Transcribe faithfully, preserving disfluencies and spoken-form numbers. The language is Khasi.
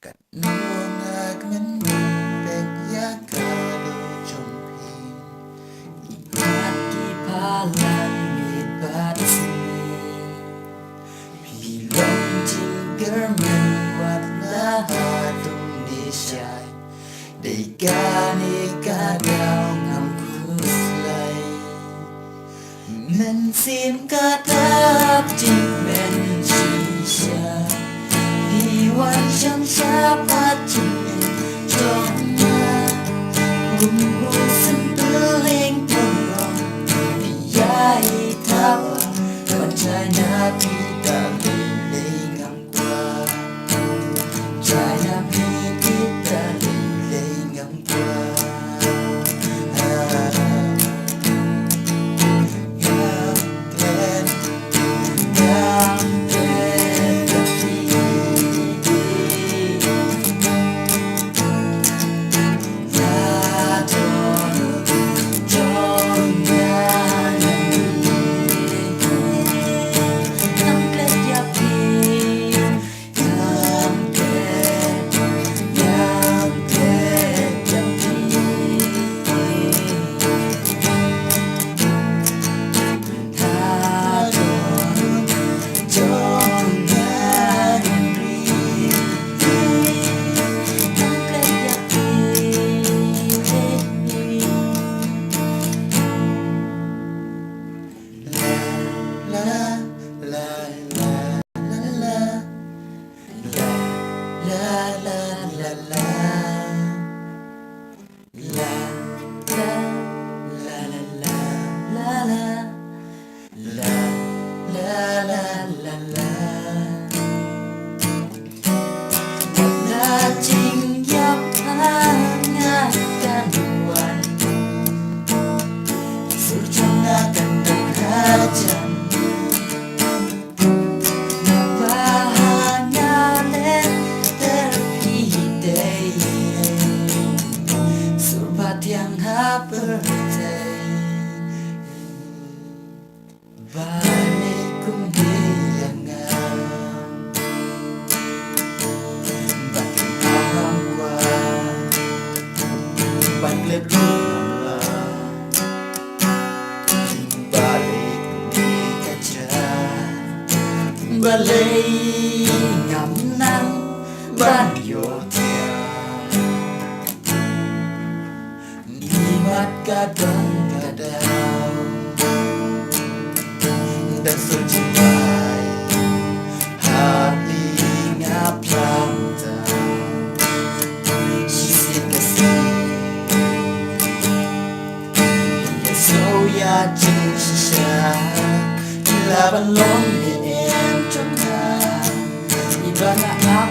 Katno nga kmen pek ïa ka doh jong phi. Ki mat ki phalang ïeit bad sniew. Phi long jingkyrmen wat la ha dum ne shai. Dei kane ka daw ngam khuslai. Mynsiem ka dap jingmen shisha. Phi wan sngewsih bad jingmen jong nga. Kum u symbol ïing pynrong. Phi ïai thaw ban jai na phi da lei lei ngam kwah. Jai na phi da lei lei ngam kwah. Balei kum dei ïa nga ban kynmaw ram kwah, ban klet ruh ram lah. Balei kum dei ka jaka, balei ngam nang ban ïohthiah. Ki mat ka don ka daw. Da shu jingbai ha ïing ha plang tam. Shisien ka sngi ïa shu ïa jingshisha. Ki lah ban long ne em jong nga. Iba nga ap